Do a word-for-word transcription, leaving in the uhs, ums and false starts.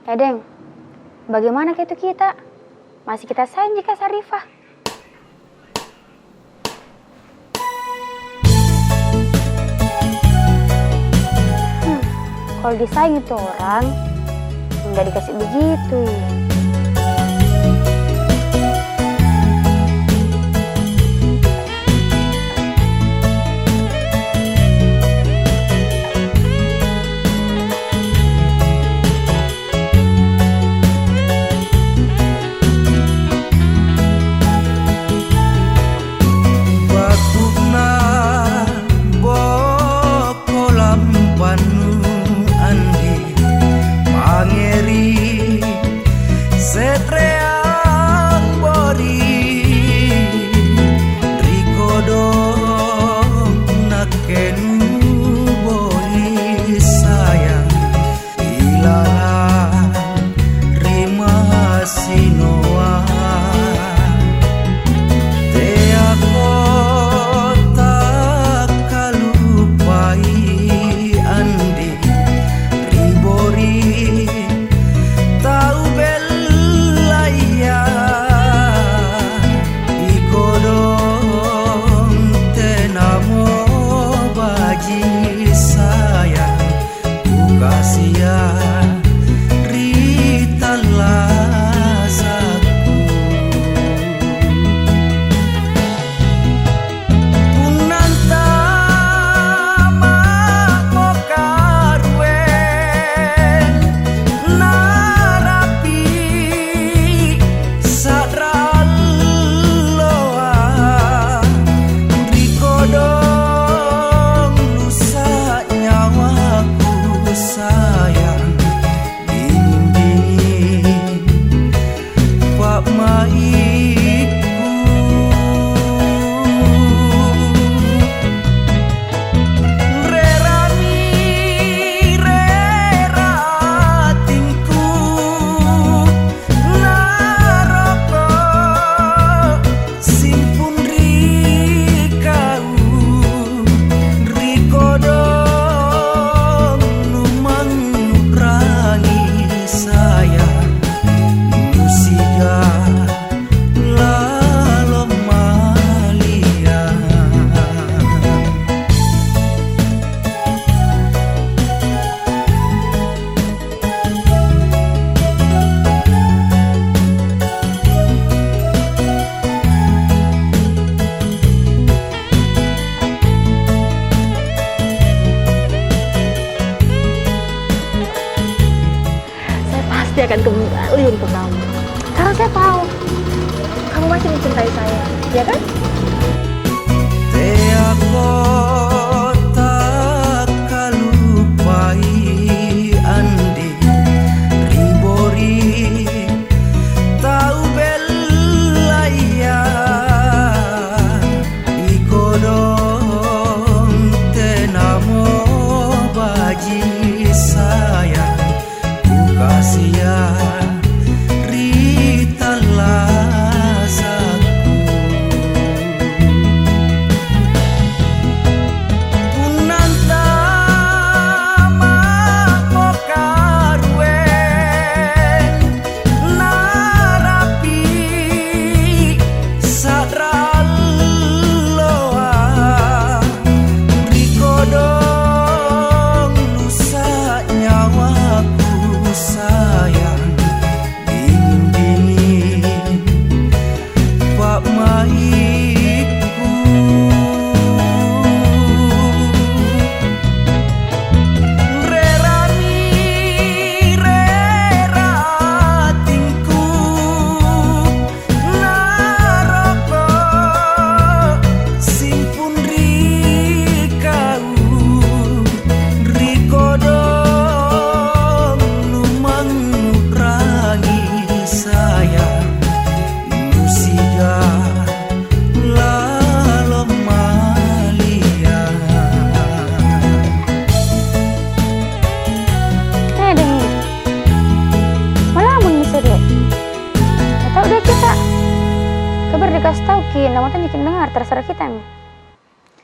Eh, Deng, bagaimana itu kita? Masih kita sayang jika Sarifah? Hmm, kalau disayang itu orang, nggak dikasih begitu. Baku'na boko lampannu andi, mange ri se'reang bori, ri kodong nakke nuboli sayang. Ilalang ri masinoa, teako takkalupai andi ri bori tau bellaya, ikodong tenamo baji sayang. Kukasia ri tallasakku. Punna antama'mo karueng, narapi' sa'ra alloa, ri kodong lusa nyawaku sayang, dinging-dinging pa'maikku. Rerani rera atingku, naroko simpung ri kau, ri kodong numangngu'rangi sayang, nusiga lalong malia. Saya pasti akan kembali untuk kamu. Karena saya tahu, kamu masih mencintai saya, ya kan? Teako takkalupai andi ri bori tau bellaya, ikodong tenamo baji sayang. Kukasia ri tallasakku. Punna antama'mo karueng, narapi' sa'ra alloa, ri kodong lusa nyawaku sayang, dinging-dinging pa'maikku. Rerani rera atingku, naroko simpung ri kau, ri kodong numangngu'rangi sayang, nusiga lalong malia. Eh, Deng. Malamungi se're. Tau deh kita. Kabar dikasih tauki, namatanya ki dengar, terserah kita mi.